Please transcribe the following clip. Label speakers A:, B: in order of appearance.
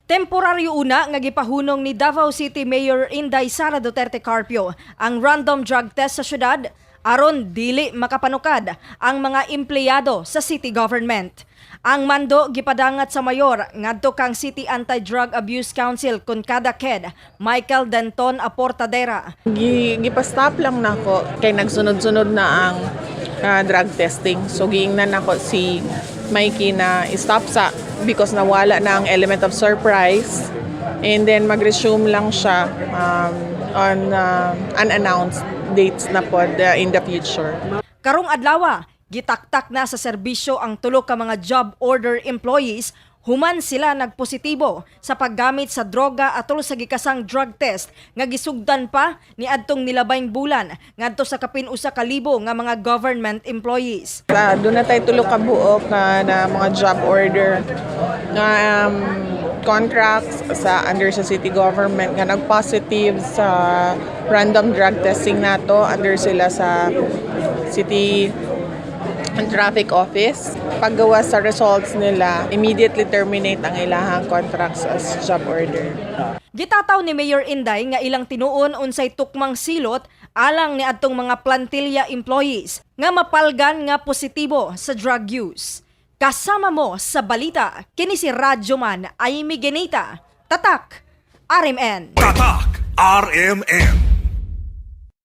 A: Temporaryo una nga gipahunong ni Davao City Mayor Inday Sara Duterte Carpio ang random drug test sa syudad aron dili makapanukad ang mga empleyado sa city government. Ang mando gipadangat sa mayor ngadto kang City Anti-Drug Abuse Council kun kada Michael Denton Aportadera.
B: Gipa-stop lang nako kay nagsunod-sunod na ang drug testing. So giingnan nako si Mikey na stop sa because nawala na ang element of surprise and then mag-resume lang siya on unannounced dates na pod in the future.
A: Karong adlaw, gitaktak na sa serbisyo ang tulo ka mga job order employees human sila nagpositibo sa paggamit sa droga atol sa gikasang drug test nga gisugdan pa ni adtong nilabayng bulan ngadto sa kapin 1,000 nga mga government employees.
B: Doon na tayo tulo ka buok na mga job order nga contracts sa under sa city government nga nag-positive sa random drug testing nato. Under sila sa city traffic office. Paggawa sa results nila, immediately terminate ang ilahang contracts as job order.
A: Gitataw ni Mayor Inday nga ilang tinuon unsay tukmang silot alang ni adtong mga plantilla employees nga mapalgan nga positibo sa drug use. Kasama mo sa balita, kini si Radyoman Amy Genita. Tatak, RMN.
C: Tatak RMN.